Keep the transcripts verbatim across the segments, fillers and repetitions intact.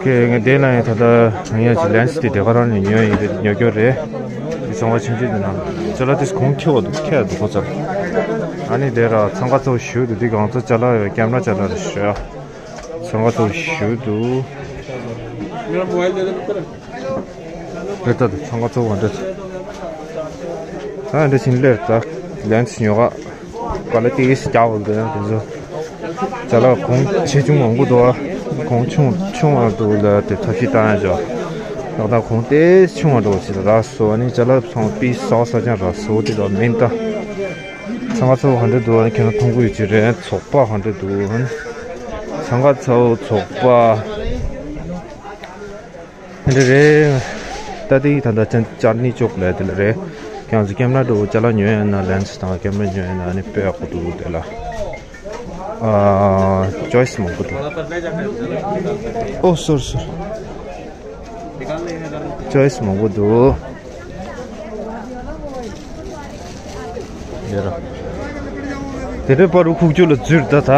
ཀེ་ང་དེ་ལ་ཡང་ད་ལྟ་ང་ཡང་ཅིག་ལན་སི་དེ་དེ་ག་རང་ནས་ཉོས་ཡིན་པས་ཉོ་རྒྱུ་རེད། དེ་ཚོང་བ་ཆུང་ཆུང་དེ་ན་ཅ་ལག་དེ་གོང་ཁེ་བ་འདུག་ཁེ་འདུག་ཁོ་ཚོར། ཨ་ནི་དེ་ར་འཚང་ཁ་ཚོ་ཞུ་འདུག་དེ་གང་ཚོ་ཅ་ལག་ཡོད་ཀེམ་ར་ཅ་ལག་རེད་ཞུ། འཚང་ཁ་ཚོ་ཞུ་འདུག་དེ་ལྟ་དུ་འཚང་ཁ་ཚོ་ག་འདྲ་ཚོ། ད་འདི་ཕྱིན་ལེར་ད་ལན་སི་ཉོ་ག་ག་ལ་ཏིས་རྒྱག་འོང་དེ་ཡང་དེ་ཚོ་ཅ་ལག་གོང་ཆེ་ཆུང་མང་པོ་འདུག་ཨ། གོང་ཆུང་ཆུང་བ་འདུག་ལ་དེ་ཐབས་ཤེས་བཏང་ཡ་ཅོ། ད་ད་གོང་ཏིས་ཆུང་བ་འདུག་ཅི་ར་སོ་ཨ་ནི་ཅ་ལག་ཚོང་པི་སོ་ས་ཅང་ར་སོ་དེ་ལ་མིན་ད། ཚང་མ་ཚོ་ག་འདྲ་འདུག་ཨ་ནི་ཁྱེད་རང་མཐོང་གི་ཡོད་ཅི་རེད། ཚོགས་པ་ག་འདྲ་འདུག་ཨ་ནི་ཚང་མ་ཚོ་ཚོགས་པ། འདི་རེད། ད་དེ་ད་ལྟ་ཅན་ཅར་ནི་ཅོག་ལས་དེ་ལ་རེད། ཁྱེད་ཚོ་ཀེམ་ར་འགྲོ་ཅ་ལག་ཉོ་ཡ་ན་ལན་སི་དང་ཀེམ་ར་ཉོ་ཡ་ན་ནི་དཔེ་ཡག་པོ་འདུག་དེ་ལ། ཨ་ཅོའི་སི་མང་པོ་འདུག་ཨོ་སོར་སོར། ཅོའི་སི་མང་པོ་འདུག་དེ་ར། དེ་འདྲའི་པ་རུ་ཁུག་ཀྱོག་ལ་འཛུལ་ད་ད།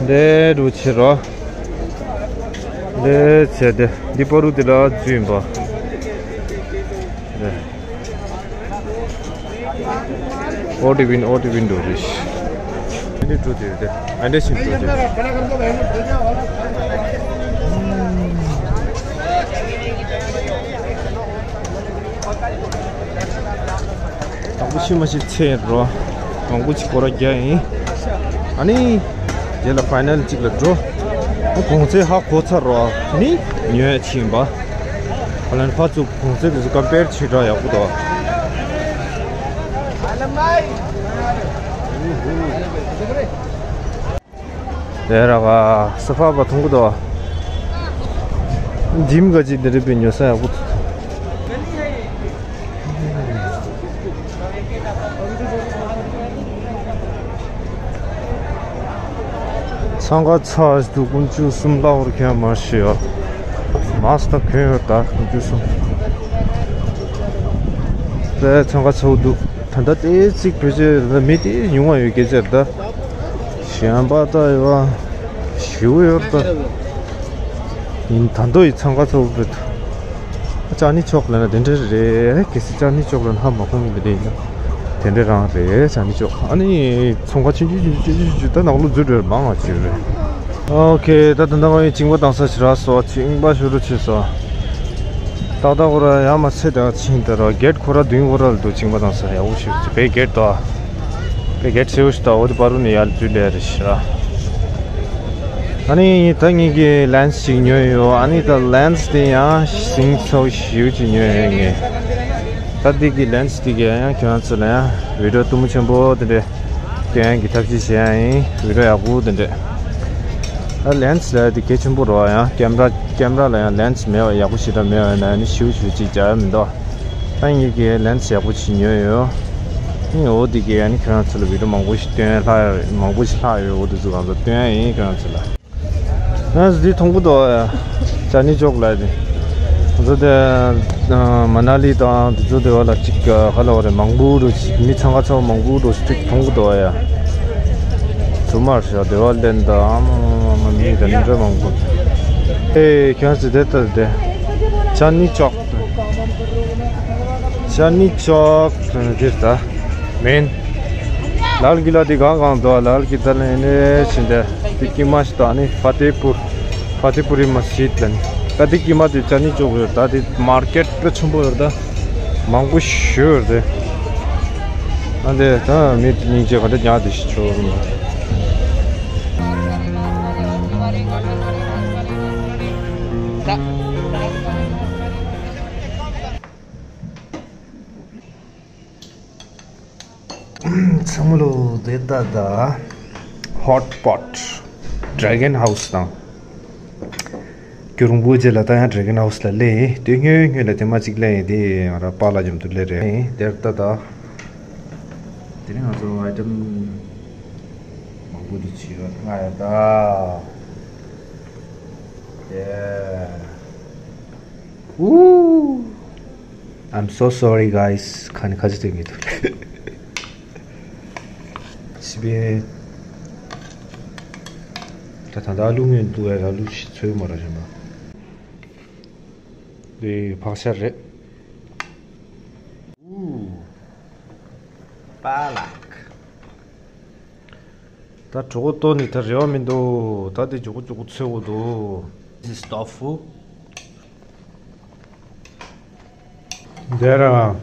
འདི་རུ་ཆེ་རོ། འདི་ཆེ་དེ་འདི་པ་རུ་དེ་ལ་འཛུལ་ཡིན་པ། འདི། ཨོ་དེ་བིན་ཨོ་དེ་བིན་འགྲོ་རེད། ཨ་འདྲས་འགྲོ་དེ་ཡོད་དེ། ཨ་འདྲས་ཕྱིན་འགྲོ་དེ། དང་པོ་ཤི་མ་ཤི་ཚེ་རོ། མང་པོ་ཅིག་སྐོར་ར་རྒྱག་ཡིན། ཨ་ནི། རྗེས་ལ་ཕའི་ནལ་གཅིག་ལ་འགྲོ། གོང་ཚད་ཧ་གོ་ཚར་རོ། ནི་ཉོས་ཕྱིན་པ། ཧ་ལན་ཕ་ཚུ་གོང་ཚད་དེ་ཚོ་ཀམ་པེར་བྱེད་གྲ་ཡག་པོ་འདུག་དེ་ར་ག་ས་ཕ་བ་ཐུང་གི་འདུག་འཇིམ་ག་ཅིག་འདི་རིག་པའི་ཉོ་ས་ཡག་པོ་འདུག་འཚང་ཁ་ཚ་ཞིག་འདུག་དཀོན་མཆོག་གསུམ་ལྷག་པར་གྱོན་མ་ཤེས་ཡོད། མ་སྟ་གྱོན་ཡོད་ད་དཀོན་མཆོག་གསུམ། དེ་འཚང་ཁ་ཚ་བོ་འདུག་ད་ལྟ་ཏེ་ཚིག་བོད་ཆས་མི་ཏེ་ཉུང་བ་ཡོད་སྐད་ཆ་རེད་ད། གཞན་པ་ད་ཡོད་ཞིའུ་ཡོད་ད། ཡིན་ད་འདོ་ཡི་འཚང་ཁ་ཚ་བོ་རེད། ཅ་ནི་ཅོག་ལབ་ན་དེ་འདྲ་རེད། གལ་སྲིད་ཅ་ནི་ཅོག་ལབ་ན་ཧ་མ་གོ་མི་འདི་འདྲ་ཡིན་ན། དེ་འདྲ་རང་རེད་ཅ་ནི་ཅོག་ཨ་ནི་ཚོང་ཁ་ཆུང་ཆུང་ཆུང་ཆུང་ཆུང་ད་ནག་ལོ་འཛུལ་འགྲོ་མང་བ་ཅིག་རེད། ཨོ་ཁེ་ད་ད་ལྟ་ང་ཡི་གཅིན་པ་བཏང་ས་ཞིག་རག་སོ། གཅིན་པ་ཞུ་རུ་ཆེ་སོ། ཏག་ཏག་ཁོ་ར་ཡང་མ་ཚེ་དང་ཕྱིན་ད་ར་གེད་ཁོ་ར་མདུན་ཁོ་ར་ལ་འདུག་གཅིན་པ་བཏང་ས་ཡག་པོ་ཞིག་ཅིག་པའི་གེད་དོ། པའི་གེད་ཆེ་བོ་ཞིག་ད་འོ་དེ་པ་རུ་ནས་ཡར་འཛུལ་ལེ་རེད་ཤི་ར། ཨ་ནི་ད་ངེད་ཀྱི་ལན་སི་ཞིག་ཉོས་ཡོད། ཨ་ནི་ད་ལན་སི་དེ་ཡང་ཤིང་ཚོ་ཞིའུ་ཅིག་ཉོས་ཡོད་ངས། ད་འདི་གི་ལན་སི་དེ་གས་ཡང་ཁྱོད་རང་ཚོ་ལ་ཡང་བི་ཌིའོ་གཏུམ་མོ་ཆེན་པོ་དེ་འདྲས་སྟོན་ཡང་གི་ཐབས་ཤེས་བྱེད་ཡང་ཡིན། བི་ཌིའོ་ཡག་པོ་དེ་འདྲས། ད་ལན་སི་ལ་དེ་གལ་ཆེན་པོ་རེད་བ། ཡང་ཀེམ་ར་ཀེམ་ར་ལ་ཡང་ལན་སི་མེད་བ་ཡག་པོ་ཞེ་དྲག་མེད་བ་ཡིན་ན་ནི་ཞིའུ་ཞིའུ་ཅིག་རྒྱག་ཡ་མི་འདུག་ད་ངེད་ཀྱིས་ལན་སི་ཡག་པོ་ཞིག་ཉོས་ཡོད། ཨ་ནི་འོ་དེ་གས་ཨ་ནི་ཁྱོད་རང་ཚོ་ལ་བི་ཌིའོ་མང་པོ་ཞིག་སྟོན་ལྷག་ཡོད། མང་པོ་ཞིག་ལྷག་ཡོད། འོ་དེ་ཚོ་གང་ཚོ་སྟོན་ཡ་ཡིན་ཁྱོད་རང་ཚོ་ལ། ང་ཚོ་འདི་མཐོང་གི་འདུག་ཡ། ཅ་ནི་ཅོག་ལ་དེ། ང་ཚོ་དེ་མ་ན་ལི་དང་དེ་ཚོ་དེ་བ་ལ་ཅིག་ག་ལ་བ་རེད། མང་པོ་འགྲོ་ཞིག་མི་འཚང་ཁ་ཚ་བོ་མང་པོ་འགྲོ་ཞིག་ཅིག་མཐོང་གི་འདུག་ཡ། ཚུ་མར་ཤ་དེ་བ་ལེན་ད་ཨ་མ་མ་མ་མི་ག་འདྲ་མང་པོ། ཨེ་ཁྱོད་ཚོ་དེ་ལྟ་དེ། ཅ་ནི་ཅོག་ཅ་ནི་ཅོག་ཟེར་ན་འདིར་ད་མེན། ལལ་གྷི་ལ་དེ་གང་གང་འདུག་ལལ་གྷི་ལ་ནས་ནས་ཕྱིན་ཏེ་དེ་ཀི་མ་ཞིག་དང་ནི་ཕ་ཏེ་པུར། ཕ་ཏེ་པུར་རི་མ་སི་ཇིད་ལ་ནི་ད་དེ་ཀི་མ་དེ་ཅ་ནི་ཅོག་ཡོད། ད་དེ་མར་ཀེད་དཔེ་ཆེན་པོ་ཡོད། ད་མང་པོ་ཞེ་ཡོད་དེ། ཨ་འདི་ད་མི་སྙིང་རྗེ་ག་འདྲ་ཉག་དེ་ཞིག་ཆོག་རུང་། ཚང་མ་ལོ་དེ་ད་ད་ཧོ་ཊི་པོ་ཊི་ཌེ་གོན་ཧའུ་སི་དང་རྒྱུ་རིང་པོ་རྗེས་ལ་ད་ཡང་ཌེ་གོན་ཧའུ་སི་ལ་སླེབས་ཡིན། དེ་སྔོན་སྔོན་ལ་དེ་མ་གཅིག་སླེབས་ཡིན། དེ་ང་རང་པཱ་ལགས་མཉམ་དུ་སླེབས་རེད། དེར་ད་ད་དེ་རིང་ང་ཚོ་ཨའི་ཊམ་མང་པོ་འདི་བྱས་ཡོད། ང་ཡ་ད་དེ། Ooh, I'm so sorry, guys. ཁ་ནས་ཁ་ཆེ་སྟོན་གྱི་འདུག་ཞི་བའི་ ད་ད་ལྟ་ཨ་ལུ་ངོས་འདུག་ཨེ། ཨ་ལུ་ཞིག་འཚོལ་མ་ར་བྱས་ན། འདི་ཕག་ཤ་རེད། ཨུ། པཱ་ལགས། ད་གྲོད་ཁོག་ལྟོགས་ནས་ད་རེ་བ་མི་འདུག་ད་དེ་མགྱོགས་པོ་མགྱོགས་པོ་འཚོལ་དགོས་འདུག This is tofu. There are,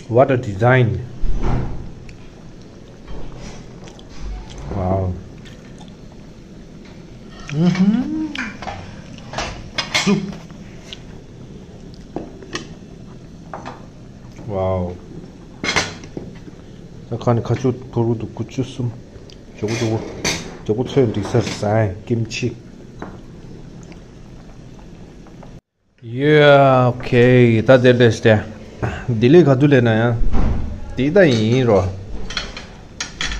what a design. Wow. Mm-hmm. Soup. Wow. ད་ཁ་ནས་ཁ་ཆུ་ཕོར་བུ་དུ་དགུ་བཅུ་གསུམ། མགྱོགས་པོ་མགྱོགས་པོ། མགྱོགས་པོ་ཚོས་འགྲིག་ས་རེད་ཟ་ཡ་ཀིམ་ཆི། ཡོ། ཨོ་ཁེ། ད་དེ་ལས་ཏེ། ལྡི་ལི་ག་དུས་སླེབས་ན་ཡང་དེ་ད་ཡིན་རོ།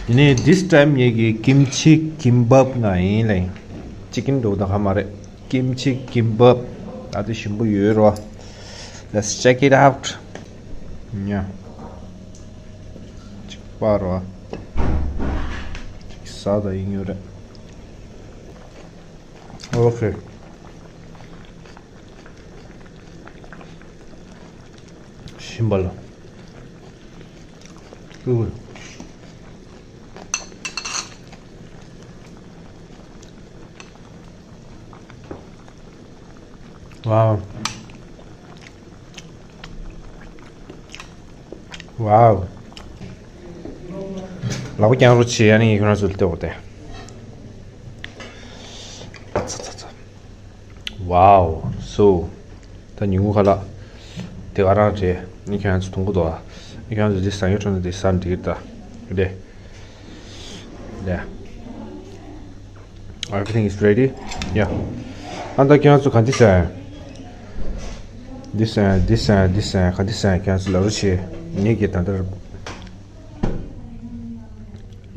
དེ་ནས་this time ངེད་ཀྱི་ཀིམ་ཆི་ཀིམ་བབ་ང་ཡིན་ལེ། ཅི་ཀིན་འགྲོ་ད་ཧ་མ་རེད། ཀིམ་ཆི་ཀིམ་བབ། ད་དེ་ཞིམ་པོ་ཡོད་རོ། Let's check it out. ཉ། ཅིག་པ་རོ། ཅིག་ཟ་ད་ཡིན་ཡོད་རེད། ཨོ་ཁེ། ཞིམ་པ་ལ། ཀུ། ཝའོ། ཝའོ། ལག་པ་བརྐྱང་རོགས་བྱེད། ཨ་ནི་ངས་ཁྱོད་རང་ཚོ་ལ་སྟེར་བ་དེ། ཨ་ཚ་ཚ་ཚ། ཝའོ། སོ། ད་ཉིན་གུང་ཁ་ལག་དེ་ག་རང་རེད། ཨ་ནི་ཁྱོད་རང་ཚོ་མཐོང་གི་འདུག་ཨ། ཨ་ནི་ཁྱོད་རང་ཚོ་འདི་ཟ་ཡོད་འགྲོ་ན་འདི་ཟ་འགྲིག་གི་རེད་ད། འདི། འདི། Everything is ready. Yeah. ཨ་ད་ཁྱེད་རང་ཚོ་ག་འདི་ཟ་ཡ། འདི་ཟ་ཡ། འདི་ཟ་ཡ། འདི་ཟ་ཡ། ག་འདི་ཟ་ཡ། ཁྱེད་རང་ཚོ་ལབ་རོགས་བྱེད། ངེད་ཀྱིས་ད་ལྟ་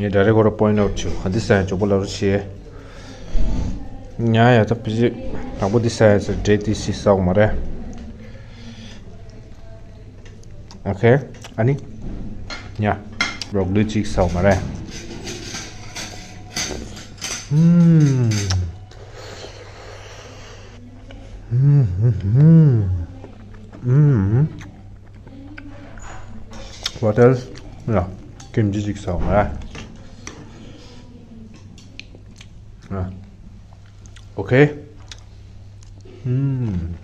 ངས་direct order point out བྱེད། ག་འདི་ཟ་ཡ། མགྱོགས་པོ་ལབ་རོགས་བྱེད། ཉ་ཡ། ད་ཕི་ཅི་དང་པོ་འདི་ཟ་ཡ་ཟེར། འབྲས་འདི་སི་ཟ་འོ་མ་རེད། ཨོ་ཁེ། ཨ་ནི། ཉ། བྲོ་ཀོ་ལི་གཅིག་ཟ་འོ་མ་རེད། ཨུམ། ཨུམ། ཨུམ། ཨུམ། What else? ཡ། ཀིམ་ཅི་གཅིག་ཟ་འོ་མ་རེད། ཨ། Okay. Mm.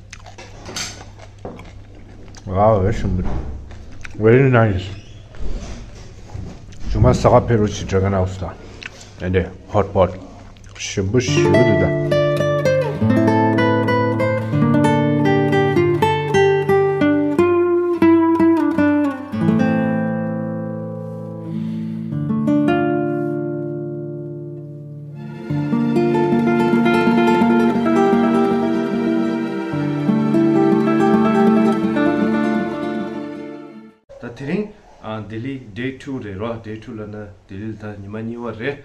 Wow, very simple. Very nice. ཇོ་མོ་ས་ག་ཕེ་རུ་ཆི་Dragon House ད། And a hot pot. ཞིམ་པོ་ཞེ་པོ་འདུག་ད། ད་དེ་རིང་ཨ་ལྡི་ལི་day two རེད་རོ། Day two ལབ་ན་ལྡི་ལི་ད་ཉི་མ་གཉིས་པ་རེད།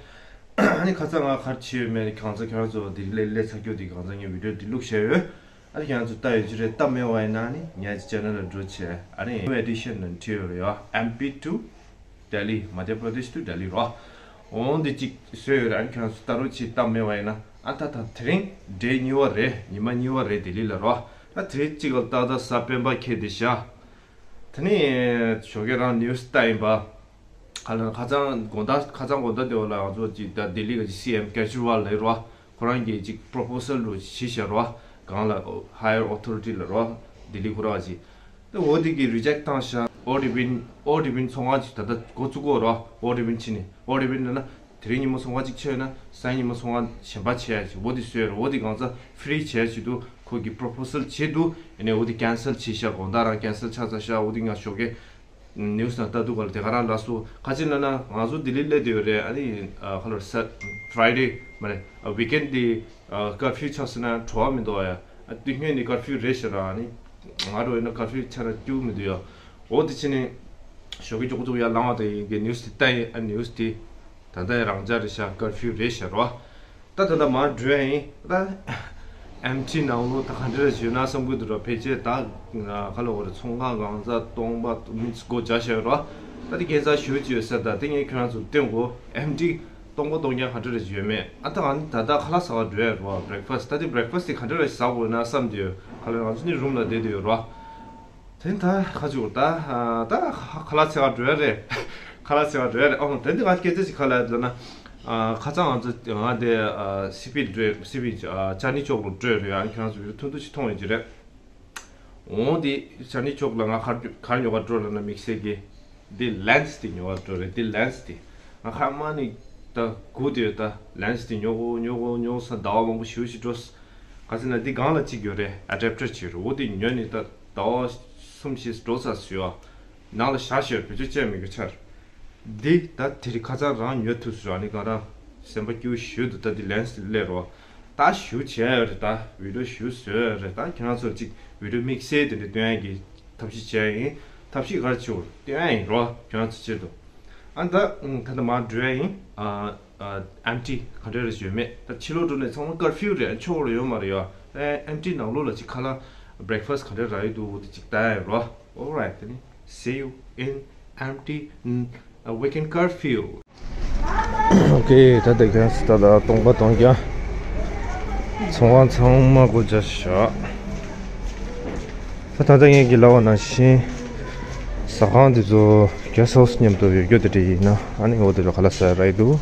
ཨ་ནི་ཁ་སང་ང་ག་རེ་བྱས་ཡོད་མེད་གང་ཚ་ཁྱོད་རང་ཚོ་ལྡི་ལི་སླེབས་ཚར་རྒྱུ་དེ་གང་ཚ་ངས་video དེ་བླུགས་བཞག་ཡོད། ཨ་ནི་ཁྱེད་རང་ཚོ་ལྟ་ཡོད་ཀྱི་རེད། ལྟ་མེད་པ་ཡིན་ན་ནི་ངའི་channel ལ་འགྲོ་བྱས། ཨ་ནི་new edition ནང་བྲིས་ཡོད་རེད་ཡ། M P to Delhi, Madhya Pradesh to Delhi རོ། འོ་འདི་གཅིག་བཟོས་ཡོད་རེད། ཨ་ནི་ཁྱེད་རང་ཚོ་ལྟ་རོགས་བྱེད། ལྟ་མེད་པ་ཡིན་ན། ཨ་ད་ད་དེ་རིང་day གཉིས་པ་རེད། ཉི་མ་གཉིས་པ་རེད་ལྡི་ལི་ལ་རོ། ད་དེ་རིང་གཅིག་ལ་ཏག་ཏག་གཟའ་སྤེན་པ་ཁེལ་བསྡད་ཤག་དེ་ནས་ཞོགས་ཀས་རང་news ལྟ་ཡིན་པ། ཁ་ལ་ཁ་སང་དགོང་དག་ཁ་སང་དགོང་དག་དེ་བ་ལ་ང་ཚོ་ཅིག་ད་ལྡི་ལི་གི་སི་ཨེམ་ཀེ་ཇི་ཝལ་ལབ་རོ། ཁོ་རང་གིས་ཅིག་proposal རུ་བྱས་ཤག་རོ། གང་ལ་higher authority ལ་རོ། ལྡི་ལི་ཁོ་རང་ཅིག་ད་འོ་དེ་གིས་reject བཏང་ཤག་འོ་རི་བིན། འོ་རི་བིན་ཚོང་ཁང་ཅིག་ད་ལྟ་འགོ་བཙུགས་གོ་རོ། འོ་རི་བིན་ཕྱིན་ནས། འོ་རི་བིན་ལབ་ན་དེ་རིང་ཉིན་མོ་ཚོང་ཁང་ཅིག་ཕྱེ་ཡོད་ན་སང་ཉིན་མོ་ཚོང་ཁང་གཞན་པ་ཕྱེ་ཡ་ཅིག་འོ་དེ་བཟོས་རོ། འོ་དེ་གང་ཚ་free བྱས་ཅིག་འདུག་ཁོ་གིས་proposal བྱས་འདུག་ཡིན་ནའི་འོ་དེ་cancel བྱས་ཤག་དགོང་དག་རང་cancel ཆགས་ཚར་ཤག་འོ་དེ་ང་ཞོགས་ཀས་news ནང་ལྟ་དུས་ག་ལ་དེ་ག་རང་ལབ་སོང་། ག་ཅི་ལབ་ན་ང་ཚོ་ལྡི་ལི་སླེབས་བསྡད་ཡོད་རེད། ཨ་ནི་ཨ་ག་ལ་Sat- Friday མ་རེད། ཨ་weekend དེ་ཨ་curfew ཆགས་སོང་ན་བྲོ་བ་མི་འདུག་ཡ། ཨ་དུས་སྔོན་ནས་curfew རེད་ཤག་ར། ཨ་ནི་ང་རོ་ཡིན་ན་curfew ཆགས་ན་སྐྱིད་པོ་མི་འདུག་ཡ། འོ་དེ་ཕྱིན་ནས་ཞོགས་ཀས་མགྱོགས་མགྱོགས་ཡར་ལངས་པ་དང་ཡིན་གྱི་news དེ་ལྟ་ཡིན། ཨ་news དེ་ད་ལྟ་ཡང་རང་འཇགས་རེད་ཤག curfew རེད་ཤག་རོ། ད་ད་ལྟ་མར་འགྲོ་ཡ་ཡིན། ད་ཨེམ་ཊི་ནང་ལོགས་ད་ག་འདྲ་རེད་ཞུས་ན་བསམ་གྱི་འདུག་ར། ཕལ་ཆེར་ད་ཁ་ལོ་བ་རེད། ཚོང་ཁང་གང་ཚ་སྟོང་པ་མི་སྒོ་རྒྱག་བཞག་ཡོད་ར། ད་དེ་ཁྱད་མཚར་ཞེ་པོ་ཅིག་ཡོད་ས། ད་དེ་ངས་ཁྱོད་རང་ཚོར་སྟོན་གོ། ཨེམ་ཊི་ སྟོང་པ་སྟོང་རྐྱང་ག་འདྲ་རེ་ཡོད་མེད། ཨ་ད་ང་ནི་ད་ལྟ་ཁ་ལག་ཟ་བར་འགྲོ་ཡ་རེད་བ། བྷི་རེག་ཕ་སི། ད་དེ་བྷི་རེག་ཕ་སི་དེ་ག་འདྲ་རེ་ཟ་དགོས་ན་བསམ་དུས་ཁ་ལག་ང་ཚོ་ནི་རུམ་ལ་བསྡད་དུས་རེད་བ། དེ་ད་ཁ་ཅིག་ད་ད་ཁ་ལག་ཟ་བར་འགྲོ་ཡ་རེད། ཁ་ལག་ཟ་བར་འགྲོ་ཡ་རེད། ཨོ་དེ་འདི་ང་སྐད་ཆ་ཅིག་ག་ལ་ཡོད་ལབ་ན། ཁ་སང་ང་ཚོ་ང་དེ་སི་པི་འགྲོ། སི་པི་ཅར་ནི་ཅོག་ལ་འགྲོ་རེད། ཡང་ཁྱེད་རང་ཚོ་བི་ཐུང་ཐུང་ཞིག་མཐོང་ཡོད་ཀྱི་རེད། འོང་དེ་ཅར་ནི་ཅོག་ལ་ང་གར་གར་ཉོ་གར་འགྲོ་ལབ་ན་དམིགས་བསལ་གྱི་འདི་ལེན་སི་དེ་ཉོ་གར་འགྲོ་རེད། འདི་ལེན་སི་དེ་ང་ཁ་མ་ནི་ད་སྒུག་དེ་ཡོད། ད་ལེན་སི་དེ་ཉོ་གོ་ཉོ་གོ་ཉོ་ས་ཟླ་བ་མང་པོ་ཞེ་པོ་ཞིག་འགྲོ། ག་ཟེར་ན་འདི་སྒང་ལ་གཅིག་ཡོད་རེད། ཨ་ཌེབ་ཊར་གཅིག་ཡོད་རེད། འོ་དེ་ཉོས་ནས་ད་ཟླ་བ་གསུམ་བཞི་འགྲོ་ས་ཟེར་བ། ནང་ལ་བཞག་བཞག་བེད་སྤྱོད་བྱས་མེད་གི་ཆར། འདི་ད་དེ་རིང་ཁ་སང་རང་ཉོ་ཐུབ་སོང་། ཨ་ནི་ང་རང་སེམས་པ་སྐྱིད་པོ་ཞེ་པོ་འདུག་ད་འདི་ལེན་སི་སླེབས་རོགས། ད་ཞུ་བྱས་ཡོད་རེད། ད་བི་ཌི་ཡོ་ཞུ་བཟོས་ཡོད་རེད། ད་ཁྱེད་རང་ཚོར་ཅིག་བི་ཌི་ཡོ་དམིགས་བསལ་དེ་འདྲ་སྟོན་ཡ་གི་ཐབས་ཤེས་བྱས་ཡིན། ཐབས་ཤེས་ག་རེ་བྱེད་དགོས་སྟོན་ཡ་ཡིན་རོགས། ཁྱེད་རང་ཚོ་ཆེད་དུ། ཨ་ད་ད་ལྟ་མར་འགྲོ་ཡ་ཡིན། ཨ་ཨ་ཨེམ་ཊི་ག་འདྲ་རེ་ཡོད་མེད། ད་ཕྱི་ལོགས་འགྲོ་ནས་ཚང་མ་ཀར་ཕིའུ་རེད། ཕྱོགས་རེ་ཡོད་མ་རེད་ཡ། ཨེ་ཨེམ་ཊི་ནང་ལོགས་ལ་ཅིག་ཁ་ལག་བྷི་རེག་ཕ་སི་ག་འདྲ་རག་ཡོད་འདུག་འོ་དེ་ཅིག་ལྟ་ཡ་རོགས། All right, then see you in empty, mm, uh, weekend curfew. Okay, ད་ལྟ་ཁྱེད་རང་ཚོ་ད་ལྟ་སྟོང་པ་སྟོང་རྐྱང་ཚོང་ཁང་ཚང་མ་སྒོ་རྒྱག་བཞག་ད་ད་ལྟ་ངས་ཀྱི་ལབ་པ་ནང་བཞིན་ཟ་ཁང་དེ་ཚོ་གེ་སི་ཧའུ་སི་མཉམ་དུ་ཡོད་རྒྱུ་དེ་འདྲ་ཡིན་ན་ཨ་ནི་འོ་དེ་ལ་ཁ་ལག་ཟ་ཡ་རག་གི་འདུག་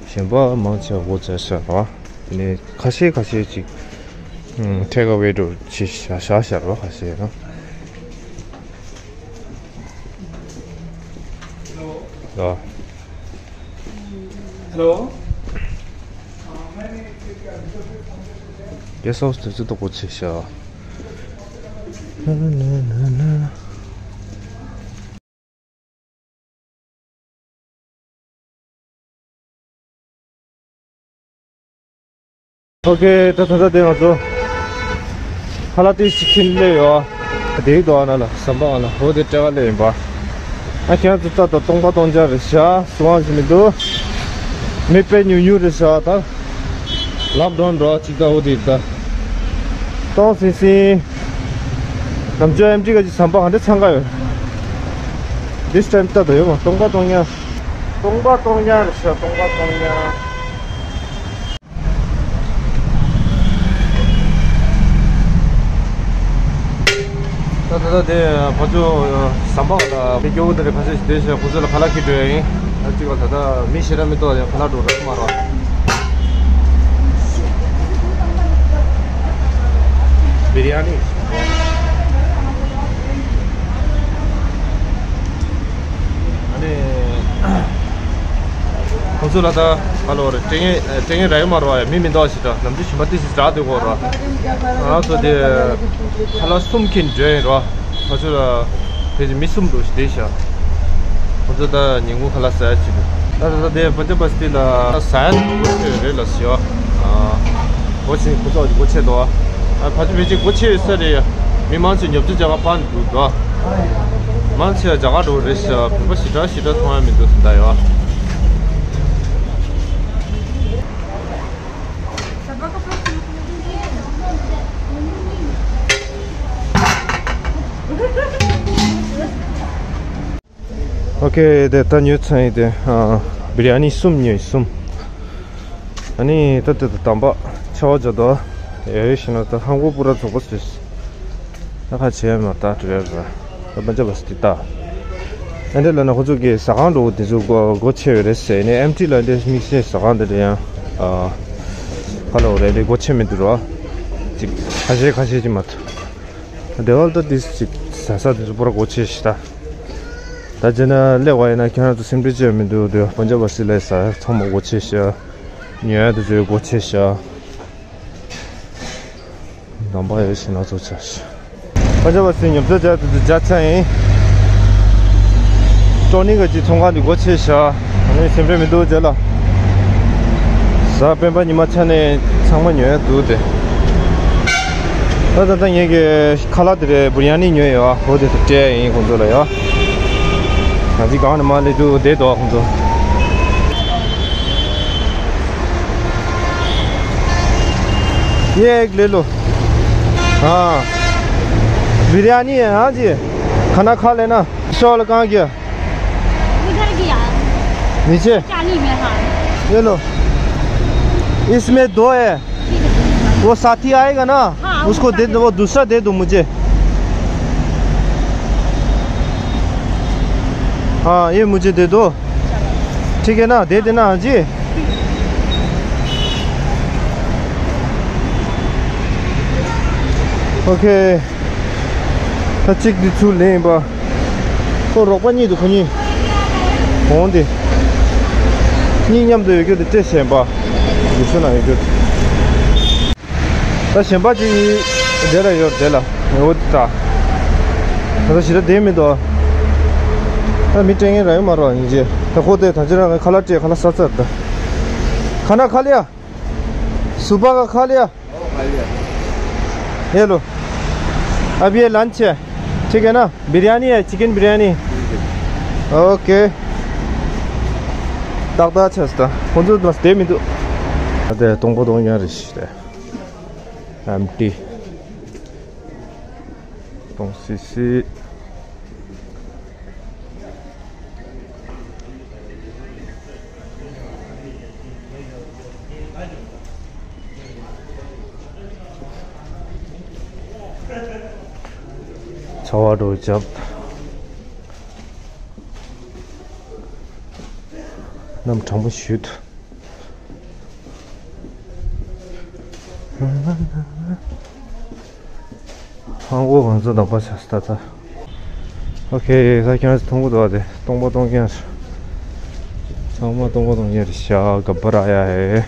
གཞན་པ་མང་ཆེ་བ་སྒོ་རྒྱག་བཞག་ར། དེ་ནས་ཁ་ཤས་ཁ་ཤས་ཅིག་ཨུམ་ཊེག་ཨ་ཝེ་འདྲ་བྱས་བཞག་བཞག་བཞག་ར། ཁ་ཤས་ར། ཨ། Hello. གེ་སི་ཧའུ་སི་དེ་ཚོ་ད་སྒོ་ཕྱེ་བཞག་ཨོ་ཁེ། ད་ད་ད་དེ་ང་ཚོ་ཁ་ལག་ཏོག་ཙམ་ཁྱེར་སླེབས་ཡོད། དེའི་དོ་ཨ་ན་ལ་ཟམ་པ་ཨ་ལ་འོ་དེ་སྤྲད་ག་སླེབས་ཡིན་པ། ཨ་ཁྱེད་ཚོ་ད་ད་སྟོང་པ་སྟོང་རྐྱང་རེད་ཤག་སུ་དབང་ཞིག་མི་འདུག་མི་དཔེ་ཉུང་ཉུང་རེད་ཤག་ད་ལབ་འགྲོ་འགྲོ་ཅིག་ད་འོ་དེ་ད། སྟོང་སིང་སིང་། ནམ་ཅོ་ཨེམ་ཊི་ག་ཅིག་ཟམ་པ་ག་འདྲ་འཚང་ག་ཡོད། This time ལྟ་དོ་ཡོད་མ། སྟོང་པ་སྟོང་རྐྱང་། སྟོང་པ་སྟོང་རྐྱང་རེད་ཤག་སྟོང་པ་སྟོང་རྐྱང་། ད་ད་ད་དེ་ཕ་ཚོ་ཟམ་པ་ལ་དེ་སྐྱོ་བོ་དེ་རེད། ཕ་ཚོ་ཞིག་དེ་ཞག་ཁོ་ཚོ་ལ་ཁ་ལག་ཁྱེར་འགྲོ་ཡ་ཡིན། ད་ཅིག་ལ་ད་ད་མི་ཞེ་དྲག་མི་འདུག་ཡ་ཁ་ལག་འགྲོ་རག་མ་རེད། བི་རི་ཡ་ནི། ཨ་ནི། ཁོང་ཚོ་ལ་ད་ག་ལོ་རེད། སྤྲད་མཁན་སྤྲད་མཁན་རག་ཡོད་མ་རེད་བ། ཡ་མི་མི་འདུག་ཞིག་ད་ནམ་རྒྱུན་ཞིམ་པ་ཏི་ཞིག་རག་སྡོད་གོ་ར། ང་ཚོ་དེ་ཁ་ལག་གསུམ་ཁྱེར་འགྲོ་ཡིན་ར། ཁོ་ཚོ་ལ་ཕལ་ཆེར་མི་གསུམ་འགྲོ་ཞིག་བསྡད་ཤག་ཁོ་ཚོ་ད་ཉིན་གུང་ཁ་ལག་ཟ་ཡ་ཅིག་འདུག་ད་ད་ད་དེ་པན་ཇ་བ་སི་ཏི་ལ་ཟ་ཡ་སྒོ་ཕྱེ་རེད་ལ་ཟེར་ཡ། སྒོ་ཕྱེ་ཁོ་ཚོ་སྒོ་ཕྱེ་འདུག་ཨ་ཕལ་ཆེར་ཕལ་ཆེར་སྒོ་ཕྱེ་ཡོད་ས་རེད་ཡ། མི་མང་ཆེ་ཉོ་ཆ་རྒྱག་ག་ཕར་འདུག་འདུག་མང་ཆེ་རྒྱ་གར་འགྲོ་རེད་ཤག་བོད་པ་ཞེ་དྲག་ཞེ་དྲག་མཐོང་ཡ་མི་འདུག་ཟེར་ད་ཡ། ཨོ་ཁེ། དེ་ད་ཉོས་ཚར་ཡིན་དེ། ཨ། བི་རི་ཡ་ནི་གསུམ་ཉོས་གསུམ། ཨ་ནི་ད་དེ་ད་དམ་པ་ཆ་བ་བརྒྱབ་དོ། ཨེ་ཤི་ན་ད་ཧང་གོ་པུ་ར་ཚོགས་པ་ཟེར། ད་ཁ་ཆེ་མ་ད་དྲི་རེད་ར། ད་པན་ཇ་བ་སི་ཏི་ད། ཨ་འདྲ་ལ་ན་ཁོ་ཚོ་གི་ཟ་ཁང་འགྲོ་དེ་ཚོ་སྒོ་སྒོ་ཕྱེ་བའི་རེད་ཟེར་ནས་ཨེམ་ཊི་ལ་འདྲ་དམིགས་བསལ་ཟ་ཁང་འདི་འདྲ་ཡང་། ཨ། ཁ་ལོ་རེ་རེ་སྒོ་ཕྱེ་མི་འདུག་ར། ཅིག་ཁ་ཤས་ཁ་ཤས་ཅིག་མ་གཏོགས། དེ་བ་ལྟ་དེ་ཅིག་ཟ་ས་དེ་ཚོ་པོ་ར་སྒོ་ཕྱེ་ཤི་ད། ད་རྗེས་ན་སླེབས་པ་ཡིན་ན་ཁྱེད་རང་ཚོ་སེམས་ཁྲལ་བྱེད་མི་འདུག་དེ་བ་པན་ཇ་བ་སི་ལ་ཟ་ཚང་མ་སྒོ་ཕྱེ་ཤི། ཉོ་ཡ་དེ་ཚོའི་སྒོ་ཕྱེ་ཤི། དམ་པ་ཡོད་ཤི་ན་ཚོ་ཆ་ཤི། པན་ཇ་བ་སི་ཉོ་ཚོང་བྱ་དེ་ཚོ་བརྒྱ་ཆ་ཡིན། ཀྲོ་ནི་ག་ཅིག་ཚོང་ཁང་དེ་སྒོ་ཕྱེ་ཤི། ཨ་ནི་སེམས་ཁྲལ་མི་འདུག་རྗེས་ལ། གཟའ་སྤེན་པ་ཉི་མ་ཆ་ནས་ཚང་མ་ཉོ་ཡ་འདུག་སྟེ། ད་ད་ད་ངས་ཀྱི་ཁ་ལག་དེ་རེད། བུ་རི་ཡ་ནི་ཉོས་ཡོད་ཨ། འོ་དེ་ཚོ་སྤྲད་ཡ་ཡིན་ཁོང་ཚོ་ལ་ཡ། ང་ཚོའི་སྒང་ནས་མར་སླེབས་དུས་བསྡད་འདུག་ཁོང་ཚོ། ये एक ले लो। हाँ। बिरयानी है, हाँ जी। खाना खा लेना। शॉल कहाँ गया? उधर गया। नीचे? चाली में, हाँ। ये लो, इसमें दो है। वो साथी आएगा ना, हाँ, उसको दे दो, वो दूसरा दे दो मुझे। हाँ, ये मुझे दे दो। ठीक है ना, दे देना। हाँ जी। OK. ད་གཅིག་འདི་ཚུར་ལེན་པ། ཁོ་རོགས་པ་གཉིས་འདུག་ཁོ་གཉིས། འོང་དེ། གཉིས་མཉམ་དུ་ཡོད་རྒྱུ་དེ་སྤྲད་གཞན་པ། འདི་ཚོ་ན་ཡོད་རྒྱུ། ད་གཞན་པ་ཅིག་དེ་ལ་ཡོད་དེ་ལ། འོ་ད། ད་ལྟ་ཞེ་དྲག་བསྡད་མི་འདུག་ད་མི་སྤྲད་མཁན་ར་ཡོད་མ་རེད་ཡིན་གྱི། ད་ཁོ་དེ་ད་ཅི་རང་ཁ་ལག་སྤྲད། ཁ་ལག་ཟ་ཚར་ད། खाना खा लिया? सुबह का खा लिया? ये लो। अब ये लंच है। ठीक है ना? बिरयानी है, चिकन बिरयानी। OK. ཏག་ཏག་ཆགས་སོང་། ཁོང་ཚོ་མ་བསྡད་མི་འདུག་ཨ་དེ་སྟོང་པ་སྟོང་རྐྱང་རེད་ཤག་དེ། Empty. སྟོང་སི་སི། ཚ་བ་འགྲོ་བྱབ། གནམ་གྲང་མོ་ཞུ་འདུག་ཧང་གོ་གང་ཚོ་དག་པ་ཆ་སྟ་ཚ། OK. ད་ཁྱེད་རང་ཚོ་མཐོང་གི་འདུག་བ། དེ་སྟོང་པ་སྟོང་རྐྱང་། ཚང་མ་སྟོང་པ་སྟོང་རྐྱང་རེད་ཤག་ག་པ་ར་ཡ་ཧེ།